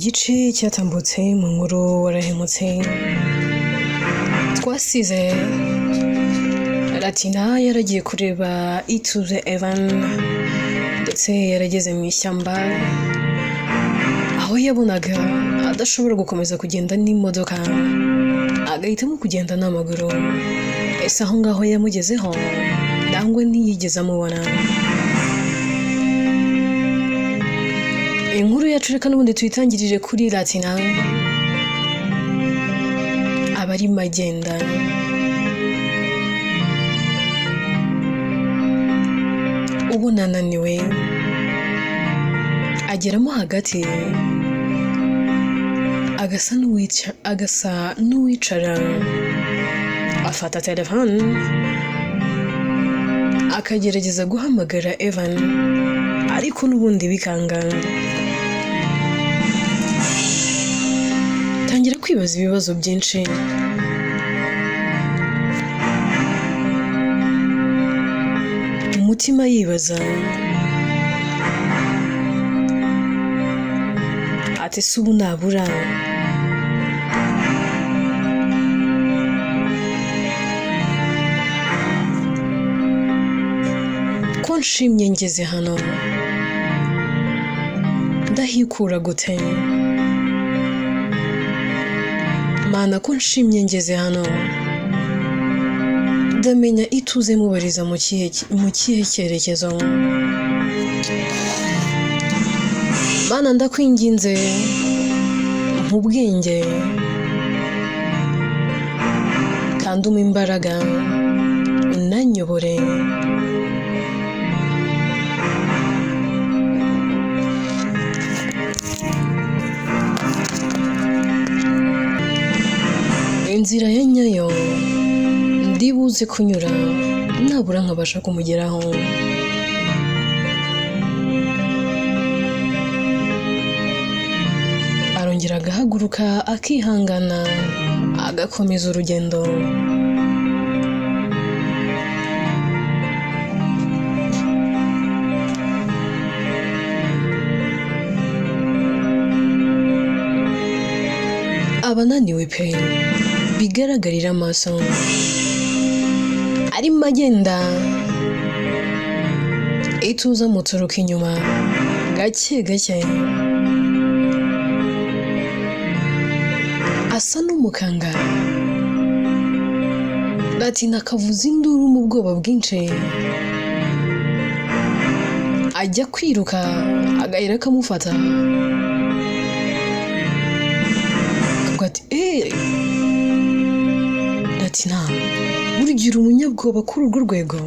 Gice cyatambutse mu nkuru warahemutse, twasize Latina yaragiye kureba Ituze Evan, ndetse yarageze mu ishyamba aho yabonaga adashobora gukomeza kugenda n'imodoka, agahitamo kugenda n'amaguru. Ese aho ngaho yamugezeho nangwa ntiyigeze amubona? Inkuru yacu reka n'ubundi tuyitangirire kuri Latina, aba arimo agenda ubona ananiwe, ageramo hagati agasa n'uwicara, afata telefone akagerageza guhamagara Evan, ariko n'ubundi bikanga. Tangira kwibaza ibibazo byinshi. Umutima yibaza ati se ubu nabura? Ko nshimye ngeze hano, ndahikura gute? Mana ko nshimye ngeze hano, ndamenya Ituze mubariza mu kihe cyerekezo? Mana ndakwinginze mu bwenge kandi umpe imbaraga unanyobore. Inzira ya nyayo ndibuze kunyura, nabura nkabasha kumugeraho. Arongera agahaguruka akihangana agakomeza urugendo. Aba ananiwe pe, bigaragarira amaso. Arimo agenda, Ituze amuturuka inyuma gake gake, asa n'umukanga. Latina akavuza induru mu bwoba bwinshi, ajya kwiruka agahera akamufata, akavuga ati Latina burya uri umunyabwoba kuri urwo rwego?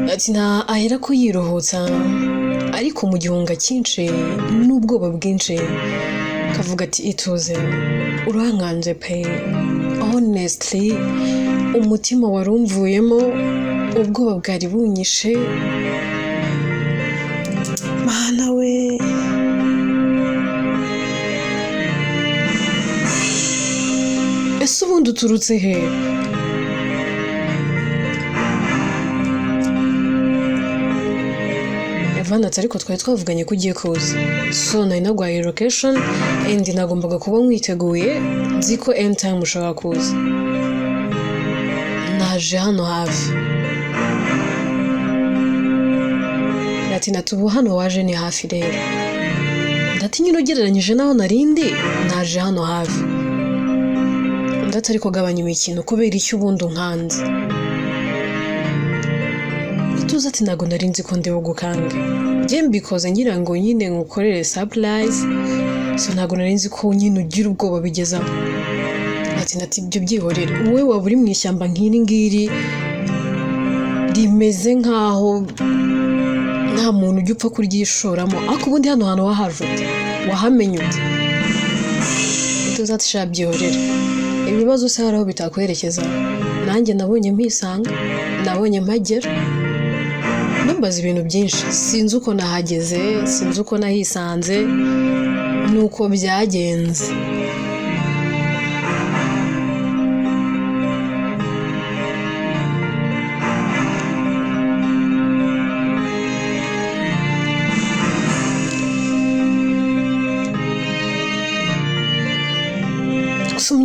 Latina ahera ko yiruhutsa, ariko mu gihunga cyinshi n'ubwoba bwinshi, akavuga ati Ituze urankanje pe, honestly umutima warumvuyemo, ubwoba bwari bunyishe. Mana we, ese ubundi uturutse he? Evan ati ariko twari twavuganye ko ugiye kuza, so nari nagwaye location and nagombaga kuba nkwiteguye, nzi ko anytime ushobora kuza. Naje hano hafi. Latina ati ubu hano waje ni hafi rero. Ndati nyine ugereranyije n'aho narindi, naje hano hafi. Ndati ariko gabanya imikino kubera icyo ubundi unkanze. Ituze ati ntago nari nzi ko ndi bugukange, njye mbikoze ngira ngo nyine nkukorere surprise, so ntago nari nzi ko nyine ugira ubwoba bigezaho. Ati nati ibyo byihorere, wowe waba uri mu ishyamba nk'iri ngiri rimeze nkaho nta muntu ujya upfa kuryishoramo, ariko ubundi hano hantu wahaje ute? Wahamenye ute? Ituze ati sha byihorere, ibibazo se hari aho bitakwerekeza? Nanjye nabonye mpisanga, nabonye mpagera, ntumbaze ibintu byinshi, sinzi uko nahageze, sinzi uko nahisanze, nuko byagenze.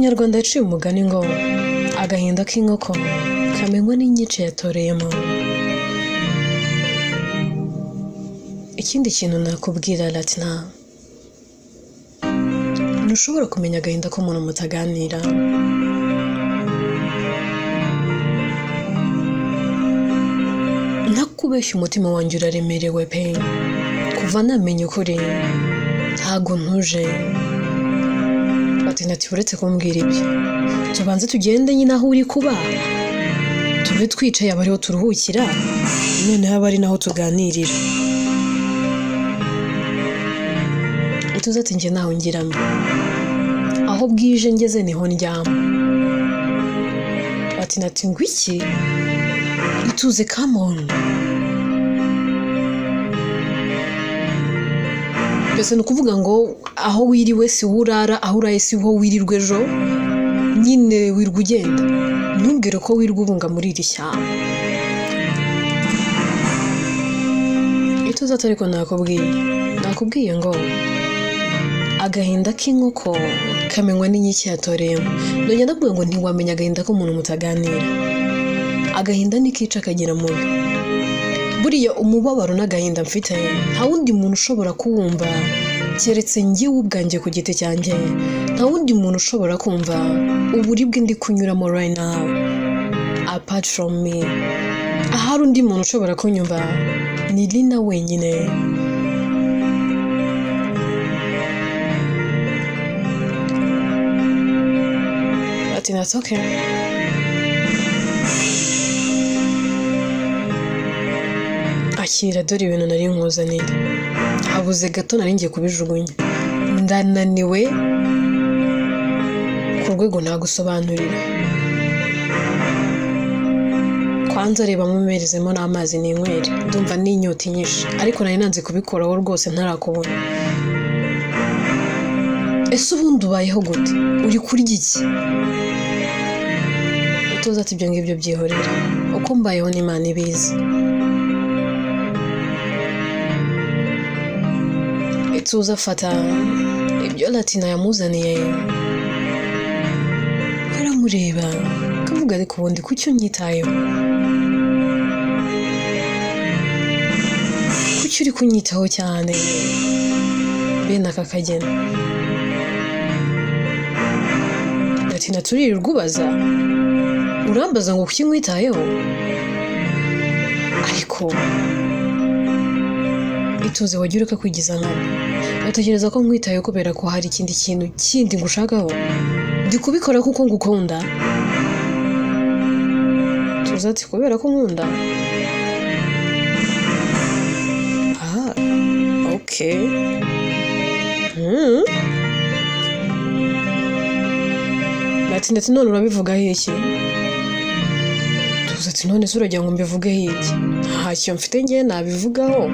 Umunyarwanda yaciye umugani ngo agahinda k'inkoko kamenywa n'inyice yatoreyemo. Ikindi kintu nakubwira Latina, ntushobora kumenya agahinda k'umuntu mutaganira. Ntakubeshya, umutima wanjye uraremerewe pe. Kuva namenya ukuri ntago ntuje. Latina ati uretse kumbwira ibyo, tubanze tugende nyine aho uri kuba, tube twicaye aba ariho turuhukira, noneho aba ari naho tuganirira. Ituze ati njye ntaho ngiramo, aho bwije ngeze niho ndyama. Latina ati ngo iki? Ituze, come on. Mbese ni ukuvuga ngo aho wiriwe si ho urara, aho uraye si ho wirirwa ejo, nyine wirwa ugenda. Ntumbwire ko wirwa ubunga muri iri shyamba. Ituze ati ariko nakubwiye, nakubwiye ngo agahinda k'inkoko kamenywa n'inkike yatoreyemo. Ndongera ndakubwira ngo ntiwamenya agahinda k'umuntu mutaganira. Agahinda ntikica kagira mubi. Buriya umubabaro n'agahinda mfite nta wundi muntu ushobora kuwumva keretse njyewe ubwanjye ku giti cyanjye. Nta wundi muntu ushobora kumva uburibwe ndi kunyuramo right now apart from me. Ahari undi muntu ushobora kunyumva ni Lina wenyine. Ati that's okay. Akira dore ibintu nari nkuzaniye, habuze gato nari ngiye kubijugunya. Ndananiwe ku rwego ntagusobanurira. Kwanza reba mumerezemo n'amazi ninywere, ndumva n'inyota inyishe, ariko nari nanze kubikoraho rwose ntarakubona. Ese ubundi ubayeho gute? Uri kurya iki? Ituze ati ibyo ngibyo byihorera, uko mbayeho n'Imana ibizi. Ituze afata ibyo Latina yamuzaniye, aramureba akavuga ariko ubundi kuki unyitayeho? Kuki uri kunyitaho cyane bene aka kageni? Latina turirirwa ubaza, urambaza ngo kuki nkwitayeho? Ariko Ituze wajya ureka kwigiza nkana. Utekereza ko nkwitayeho kubera ko hari ikindi kintu kindi ngushakaho? Ndi kubikora kuko ngukunda. Tuze ati kubera ko nkunda? Ah, okay. Latina ati none urabivugaho iki? Tuze ati none se uragira ngo mbivugeho iki? Ntacyo mfite njye nabivugaho.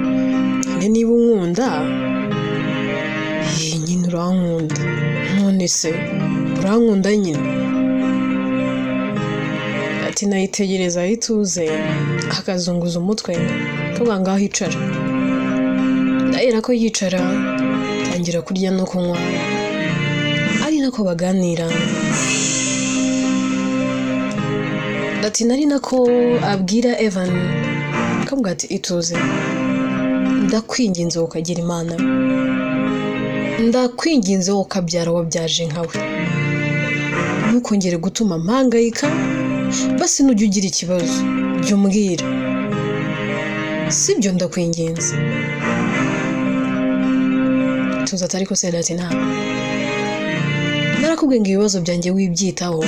Niba unkunda, nyine urankunda. None se urankunda nyine? Ati nayitegereza Ituze akazunguza umutwe akavuga ngaho icara. Ndahera ko yicara atangira kurya no kunywa, ari nako baganira. Latina ari nako abwira Evan akamubwira ati Ituze, ndakwinginze ukagira Imana, ndakwinginze ukabyara wabyaje nkawe, ntukongere gutuma mpangayika. Basi nujya ugira ikibazo jya umbwira, sibyo? Ndakwinginze. Tuza ati ariko se Latina, narakubwiye ngo ibibazo byanjye wibyitaho,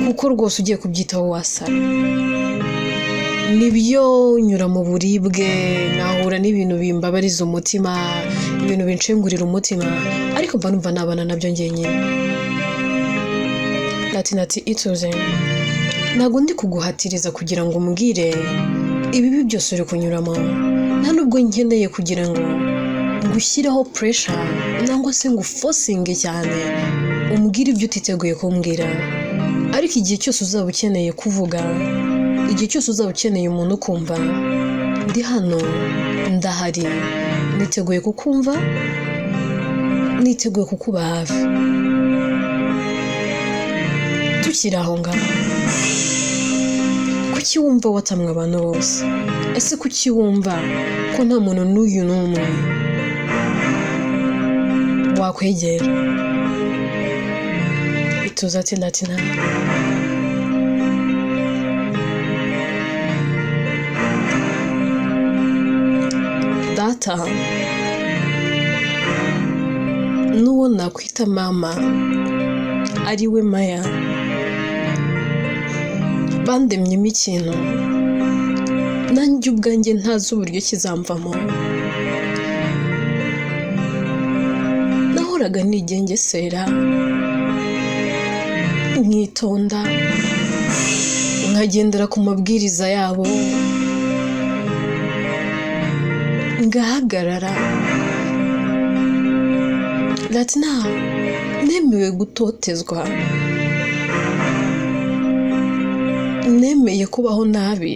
kuko rwose ugiye kubyitaho wasara. Nibyo nyura mu buribwe, nahura n'ibintu bimbabariza umutima, ibintu binshengurira umutima, ariko mba numva nabana nabyo njyenyine. Latina ati Ituze, ntabwo ndi kuguhatiriza kugira ngo umbwire ibibi byose uri kunyuramo. Nta nubwo nkeneye kugira ngo ngushyireho pressure nangwa se ngufosinge cyane umbwire ibyo utiteguye kumbwira. Ariko igihe cyose uzaba ukeneye kuvuga, igihe cyose uzaba ukeneye umuntu ukumva, ndi hano, ndahari, niteguye kukumva, niteguye kukuba hafi. Tukiri aho ngaho, kuki wumva watamwe abantu bose? Ese kuki wumva ko nta muntu n'uyu n'umwe wakwegera? Ituze ati: "Latina, data n'uwo nakwita mama ari we Maya bandemyemo ikintu nanjye ubwanjye ntazi uburyo kizamvamo. Nahoraga nigengesera, nkitonda, nkagendera ku mabwiriza yabo, ngahagarara. Latina, nemewe gutotezwa, nemeye kubaho nabi,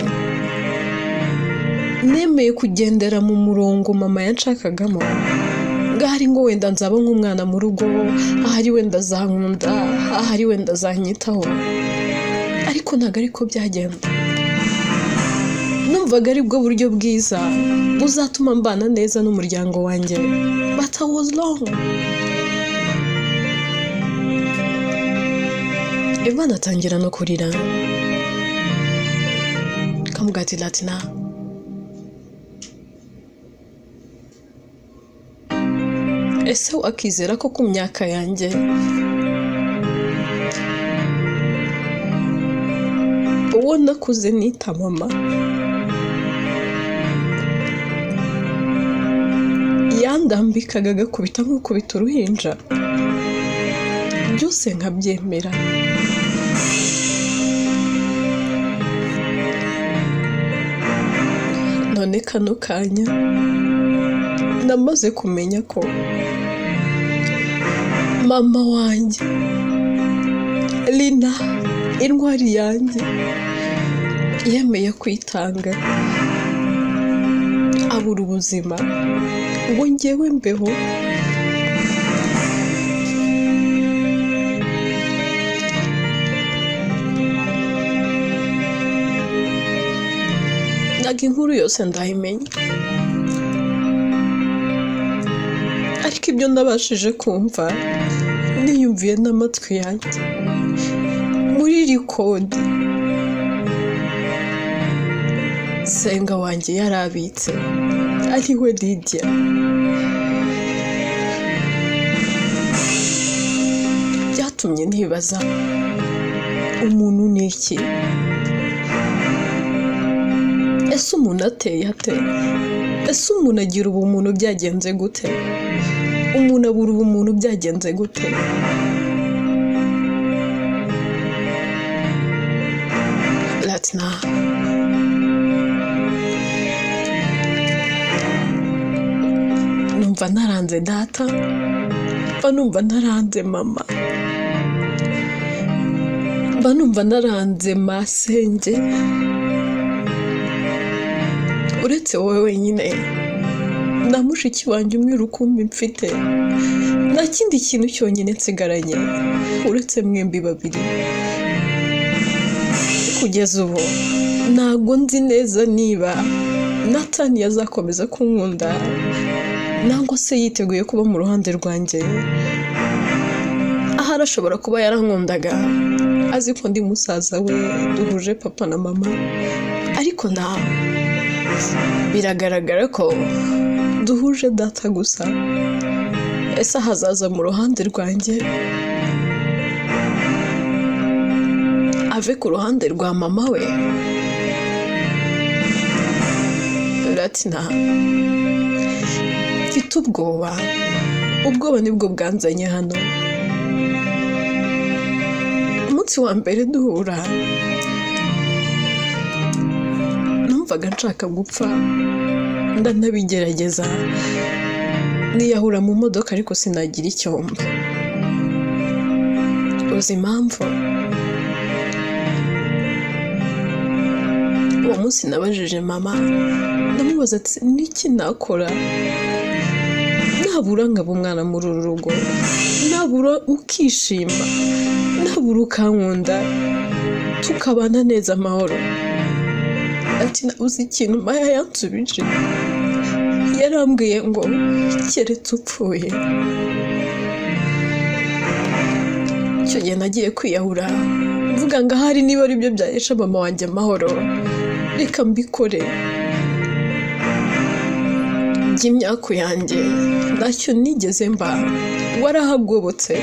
nemeye kugendera mu murongo mama yanshakagamo, ngahari ngo wenda nzaba nk'umwana mu rugo, ahari wenda azankunda, ahari wenda azanyitaho, ariko ntabwo ariko byagenda. Numvaga ari bwo buryo bwiza buzatuma mbana neza n'umuryango wanjye, but I was wrong." Ivan atangira no kurira, kamuga ati: "Latina, ese wakizera ko ku myaka yanjye uwo nakuze nita mama yandambikaga agakubita nk'ukubita uruhinja, byose nkabyemera? None kano kanya namaze kumenya ko mama wanjye Lina, intwari yanjye, yemeye kwitanga abura ubuzima ngo njyewe mbeho. Ntabwo inkuru yose ndayimenya, ariko ibyo nabashije kumva niyumviye n'amatwi yanjye muri record senga wanjye yarabitse, ari we Lydia, byatumye nibaza: umuntu ni iki? Ese umuntu ateye ate? Ese umuntu agira ubumuntu byagenze gute? Umuntu abura ubumuntu byagenze gute?" Latina, numva naranze data, mba numva naranze mama, mba numva naranze masenge. Uretse wowe wenyine na mushiki wanjye umwe rukumbi mfite, nta kindi kintu cyonyine nsigaranye uretse mwembi babiri. Kugeza ubu ntabwo nzi neza niba Nathan yazakomeza kunkunda nangwa se yiteguye kuba mu ruhande rwanjye. Ahari ashobora kuba yarankundaga azi ko ndi musaza we, duhuje papa na mama, ariko nta biragaragara ko duhuje data gusa. Ese ahazaza mu ruhande rwanjye ave ku ruhande rwa mama we? Latina, mfite ubwoba, ubwoba nibwo bwanzanye hano. Umunsi wa mbere duhura numvaga nshaka gupfa, ndanabigerageza niyahura mu modoka, ariko sinagira icyombo. Uzi impamvu? Uwo munsi nabajije mama, ndamubaza ati: "Niki nakora nabura nkaba umwana muri uru rugo, nabura ukishima, nabura Byibura ukankunda tukabana neza amahoro. Ati nabuze ikintu Maya yansubije, yarambwiye ngo keretse upfuye. Icyo gihe nagiye kwiyahura mvuga ngo ahari niba aribyo byahesha mama wanjye amahoro, reka mbikore. By'imyaku yanjye ntacyo nigeze mba, warahagobotse.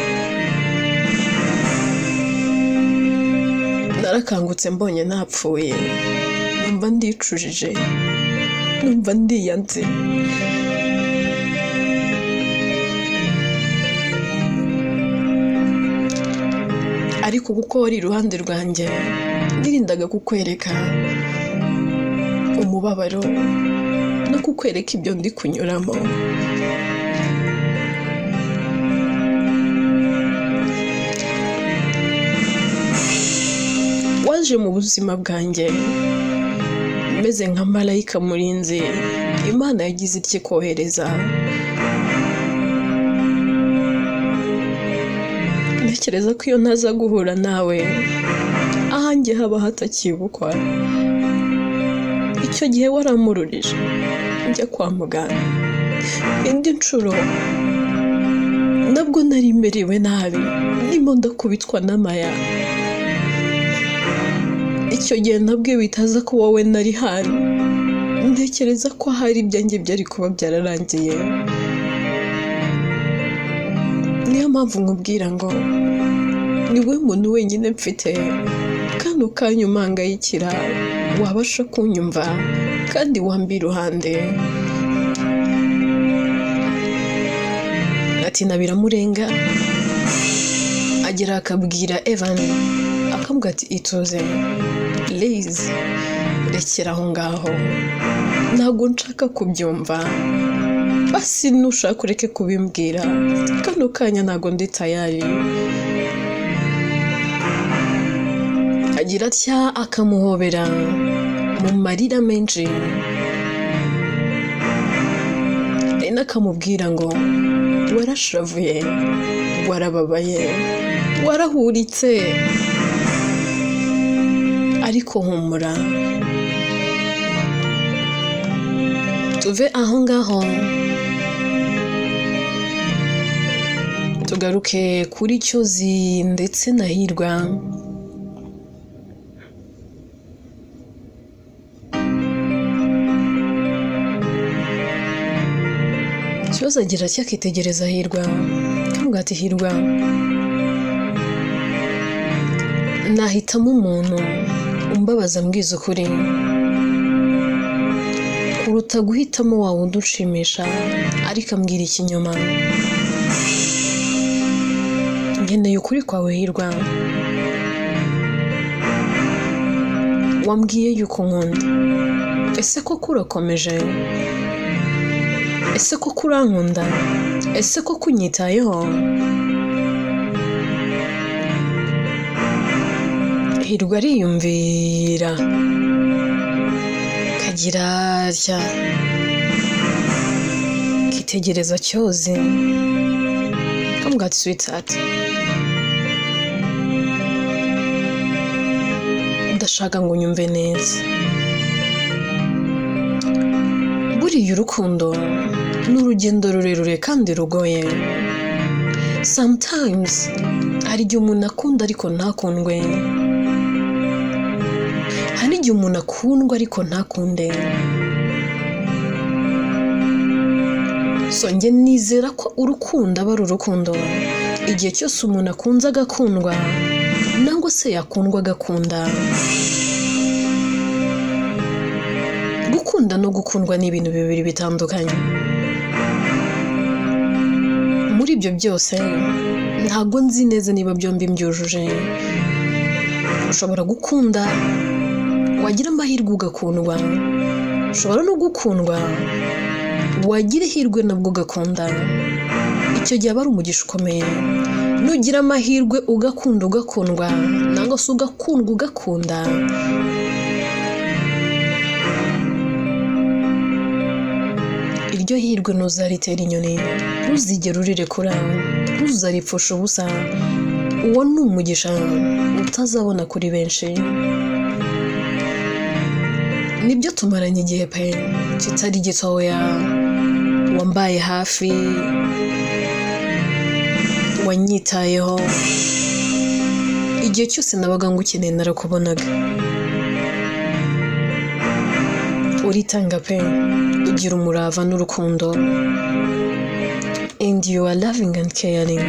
Narakangutse mbonye napfuye, numva ndicujije, numva ndiyanze. Ariko kuko wari iruhande rwanjye, nirindaga kukwereka umubabaro no kukwereka ibyo ndi kunyuramo. Waje mu buzima bwanjye meze nka malayika murinzi Imana yagize itye kohereza. Ntekereza ko iyo ntaza guhura nawe ahanjye haba hatakibukwa. Icyo gihe waramururije njya kwa muganga indi nshuro, nabwo nari merewe nabi, ndimo ndakubitwa n'amaya. Icyo gihe nabwo bitaza ko wowe nari hano, ntekereza ko hari ibyanjye byari kuba byararangiye. Niyo mpamvu nkubwira ngo ni we muntu wenyine mfite kano kanya umpangayikira, wabasha kunyumva kandi wambi iruhande. Ati na biramurenga, agera akabwira Evan, akamubwira ati ituze Liz, rekera aho ngaho, ntabwo nshaka kubyumva, basi nushaka ureke kubimbwira, kano kanya ntabwo ndi tayari. Agira atya akamuhobera mu marira menshi, Rena akamubwira ngo warashavuye, warababaye, warahuritse, ariko humura. Tuve aho ngaho tugaruke kuri Cyozi ndetse na Hirwa. Cyozi agira atya akitegereza Hirwa, akamubwira ati Hirwa, nahitamo umuntu umbabaza mbwiza ukuri kuruta guhitamo wa wundi unshimisha ariko ambwira ikinyoma. Nkeneye ukuri kwawe Hirwa, wambwiye yuko nkunda, ese koko urakomeje? Ese koko urankunda? Ese koko unyitayeho? Hirwa ariyumvira kagira atya kitegereza Cyozi, kamubwira ati sweetheart, ndashaka ngo unyumve neza. Buriya urukundo ni urugendo rurerure kandi rugoye. Sometimes hari igihe umuntu akunda ariko ntakundwe, hari igihe umuntu akundwa ariko ntakunde. So njye nizera ko urukundo aba ari urukundo igihe cyose umuntu akunze agakundwa, nangwa se yakundwa agakunda. Gukunda no gukundwa ni ibintu bibiri bitandukanye. Muri ibyo byose ntabwo nzi neza niba byombi mbyujuje. Ushobora gukunda wagira amahirwe ugakundwa, ushobora no gukundwa wagira ihirwe nabwo ugakunda. Icyo gihe aba ari umugisha ukomeye. Nugira amahirwe ugakunda ugakundwa, nangwa se ugakundwa ugakunda, iryo hirwe ntuzaritera inyoni, ntuzigere urirekura, ntuzaripfusha ubusa. Uwo ni umugisha utazabona kuri benshi. Nibyo tumaranye igihe pe kitari gitoya, wambaye hafi, wanyitayeho, igihe cyose nabaga ngukeneye narakubonaga. Uritanga pe, ugira umurava n'urukundo, and you are loving and caring.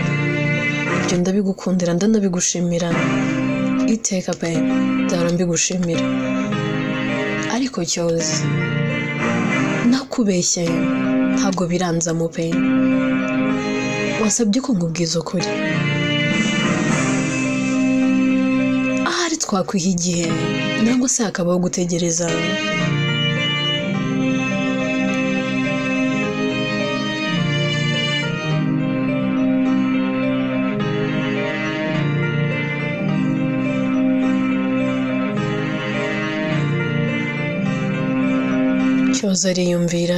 Ibyo ndabigukundira, ndanabigushimira iteka pe, nzahora mbigushimira. Ariko cyoze nakubeshye ntabwo biranzamo pe, wasabye ko nkubwiza ukuri. Ahari twakwiha igihe nangwa se hakabaho gutegereza. Cyoza ariyumvira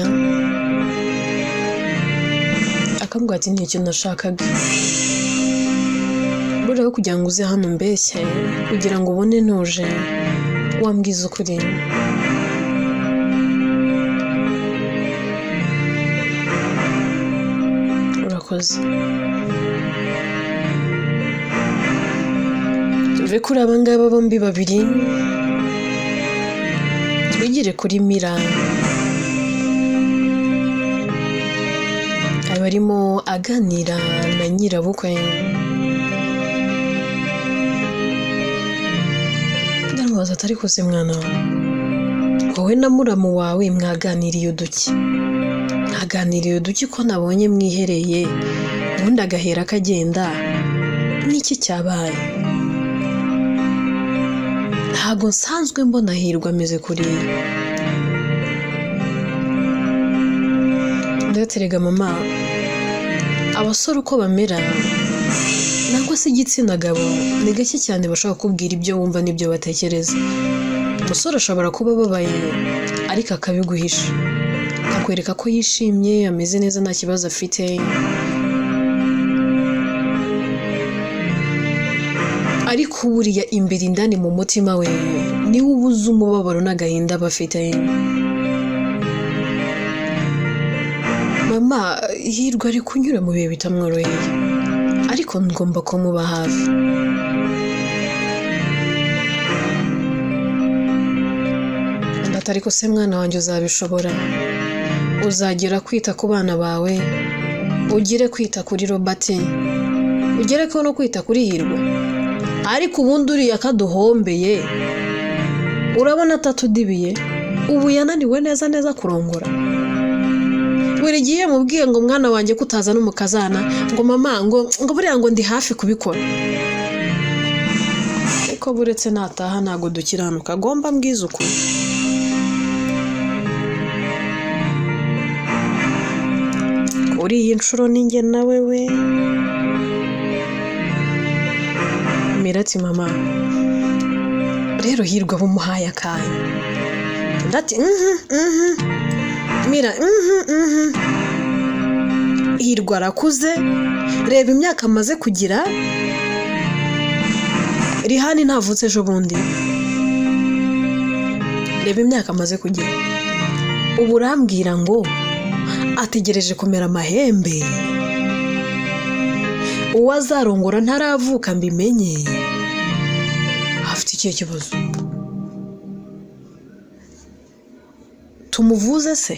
akambwira ati ni ikintu nashakaga, buriya kugira ngo uze hano umbeshye, kugira ngo ubone ntuje, wambwiza ukuri. Urakoze. Tuve kuri aba ngaba bombi babiri, twigire kuri Mira. Abarimo aganira na nyirabukwe. Ndamubaza atari kose mwana, wowe na muramu wawe mwaganiriye uduki? Mwaganiriye uduki ko nabonye mwihereye, ubundi agahera akagenda, niki cyabaye? Ntago nsanzwe mbona Hirwa ameze kuriya. Ndaterega mama, abasore uko bamera nangwa se igitsina gabo ni gake cyane bashobora kukubwira ibyo wumva n'ibyo batekereza. Umusore ashobora kuba ababaye ariko akabiguhisha, akakwereka ko yishimye, ameze neza, nta kibazo afite. Ariko buriya imbere indani mu mutima we niwe ubuze umubabaro n'agahinda aba afite. Mama, Hirwa ari kunyura mu bihe bitamworoheye, ariko ngomba kumuba hafi. Ndata ariko se mwana wanjye uzabishobora? Uzagera kwita ku bana bawe, ugere kwita kuri Robert, ugere ko no kwita kuri Hirwa. Ariko ubundi uriya kaduhombeye, urabona atatudibiye, ubu yananiwe neza neza kurongora. Buri gihe mubwiye ngo mwana wanjye kutaza n'umukazana, ngo mama ngo buriya ngo ndi hafi kubikora. Ariko buretse nataha ntago dukiranuka, agomba mbwiza ukuri. Kuri iyi nshuro ninjye nawe we. Mira ati mama, rero Hirwa bumuhaye akanya. Ndati Mira Hirwa arakuze, reba imyaka amaze kugira. Rihani ntavutse ejo bundi, reba imyaka amaze kugira. Ubu urambwira ngo ategereje kumera amahembe, uwo azarongora ntaravuka mbimenye. Afite ikihe kibazo? Tumuvuze se?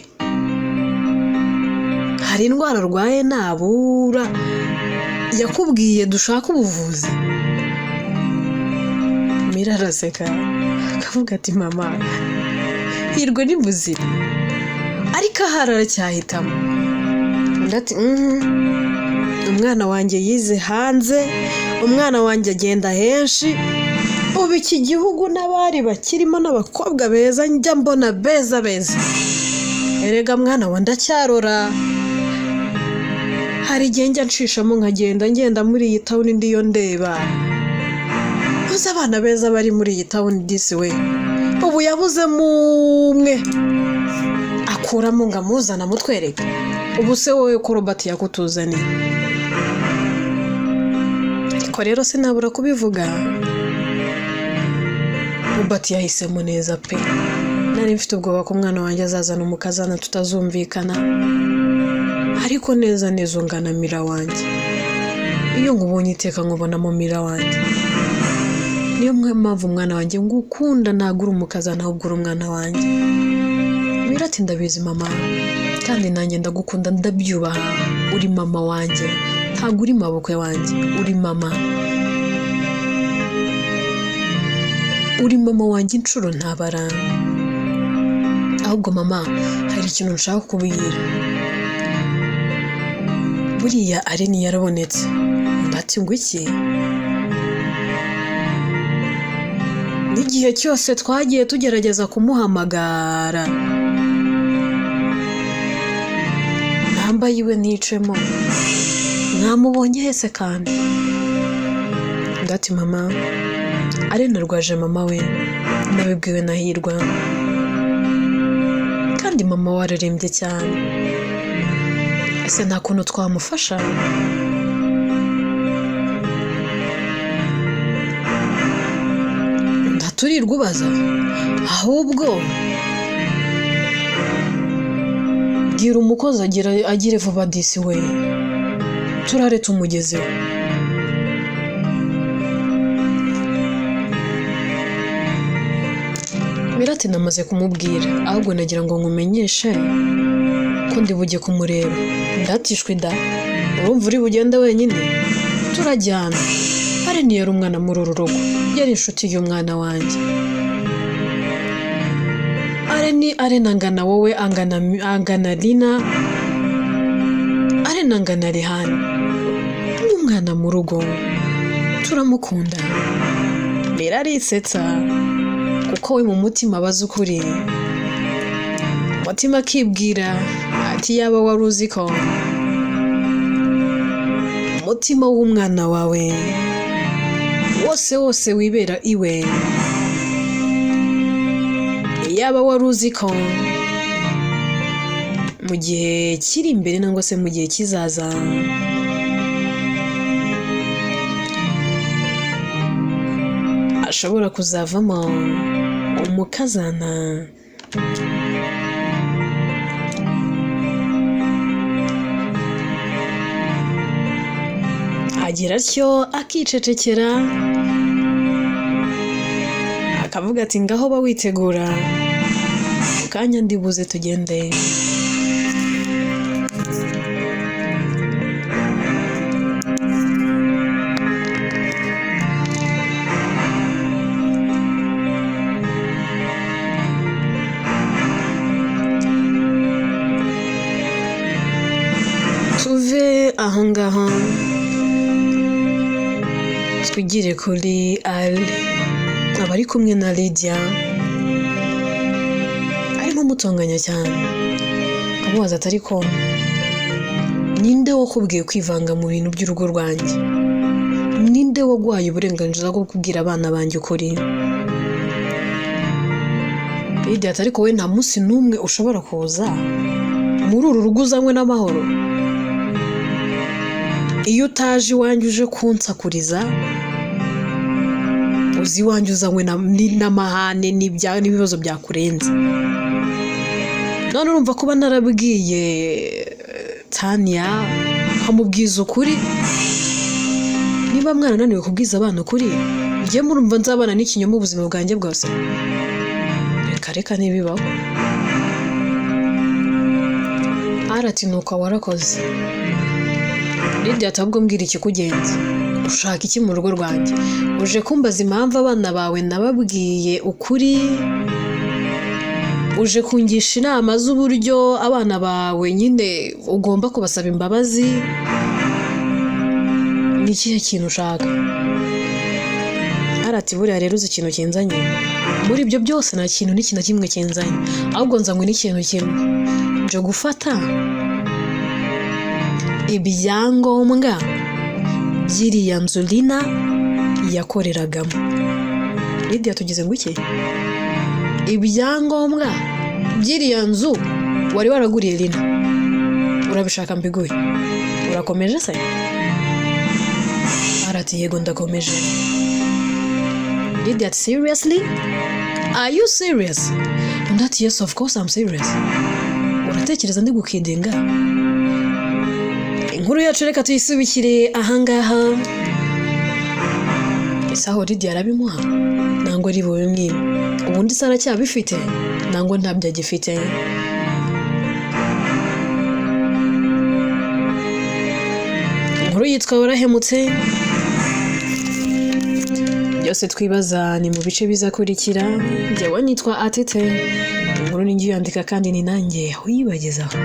Hari indwara arwaye nabura yakubwiye dushaka ubuvuzi? Mira araseka akavuga ati mama, Hirwa ni muzima, ariko ahari aracyahitamo. Undi ati umwana wanjye yize hanze, umwana wanjye agenda henshi, ubu iki gihugu n'abari bakirimo n'abakobwa beza njya mbona beza beza. Erega mwana wa ndacyarora, hari igihe njya nshishamo nkagenda ngenda muri iyi tawuni ndiyo ndeba, uzi abana beza bari muri iyi tawuni disi we, ubu yabuzemo umwe akuramo ngo amuzane amutwereke. Ubu se wowe ko Robert yakutuzaniye? Ko rero sinabura kubivuga, Robert yahisemo neza pe. Nari mfite ubwoba ko umwana wanjye azazana umukazana tutazumvikana, ariko neza neza ungana Mira wanjye. Iyo nkubonye iteka nkubonamo Mira wanjye. Niyo mpamvu umwana wanjye ngukunda, ntabwo uri umukazana ahubwo uri umwana wanjye. Mira ati ndabizi mama, kandi nanjye ndagukunda, ndabyubaha, uri mama wanjye, ntabwo uri mabukwe wanjye, uri mama. Uri mama wanjye inshuro ntabara. Ahubwo mama, hari ikintu nshaka kukubwira. Buriya Aline yarabonetse. Undi ati ngo iki? N'igihe cyose twagiye tugerageza kumuhamagara, namba yiwe nticemo, mwamubonye hese kandi? Undi ati mama, Aline arwaje mama we, nabibwiwe na Hirwa, kandi mama we ararembye cyane. Ese nta kuntu twamufasha? Ndaturirwa ubaza, ahubwo bwira umukozi agire vuba disi we, turare tumugezeho. Mira ati namaze kumubwira, ahubwo nagira ngo nkumenyeshe ko ndi bujye kumureba. Ndatishwe da, urumva uri bugende wenyine? Turajyana. Aline yari umwana muri uru rugo, yari inshuti y'umwana wanjye. Aline angana wowe, angana Lina, Aline angana Rihani. Ni umwana mu rugo, turamukunda. Mira arisetsa kuko we mu mutima abaza ukuri. Umutima akibwira ati yaba wari uzi ko umutima w'umwana wawe wose wose wibera iwe, yaba wari uzi ko mu gihe kiri imbere nangwa se mu gihe kizaza ashobora kuzavamo umukazana. Agira atyo akicecekera, akavuga ati ngaho ba witegura, mu kanya ndibuze tugende. Tuve aho ngaho twigire kuri Ali, abari kumwe na Lydia, arimo amutonganya cyane, amubaza ati ariko ninde wakubwiye kwivanga mu bintu by'urugo rwanjye? Ninde waguhaye uburenganzira bwo kubwira abana banjye ukuri? Lydia ati ariko we nta munsi n'umwe ushobora kuza muri uru rugo uzanywe n'amahoro. Iyo utaje iwanjye uje kunsakuriza, uzi iwanjye uzanywe n'amahane n'ibibazo byakurenze. None urumva kuba narabwiye Tania nkamubwiza ukuri, niba mwarananiwe kubwiza abana ukuri, njye murumva nzabana n'ikinyoma ubuzima bwanjye bwose? Reka reka ntibibaho. Arati nuko warakoze. Lydia ati ahubwo mbwira ikikugenza, ushaka iki mu rugo rwanjye? Uje kumbaza impamvu abana bawe nababwiye ukuri? Uje kungisha inama z'uburyo abana bawe nyine ugomba kubasaba imbabazi? Ni ikihe kintu ushaka? Arati buriya rero uzi ikintu kinzanye? Muri ibyo byose nta kintu n'iki na kimwe kinzanye, ahubwo nzanywe n'ikintu kimwe. Nje gufata ibyangombwa by'iriya nzu Lina yakoreragamo. Lydia tugize ngo iki? Ibyangombwa by'iriya nzu wari waraguriye Lina, urabishaka mbiguhe? Urakomeje se? Ati yego, ndakomeje. Lydia ati seriously, are you serious? Undi ati yes, of course I'm serious. Uratekereza ndi gukidinga? Inkuru yacu reka tuyisubikire ahangaha. Ese aho Lydia arabimuha nangwa ari bubimwime? Ubundi se aracyabifite nangwa ntabyo agifite? Inkuru yitwa Warahemutse. Byose twibaza ni mu bice bizakurikira. Njyewe nitwa Atete, inkuru ni njye uyandika kandi ni nanjye uyibagezaho.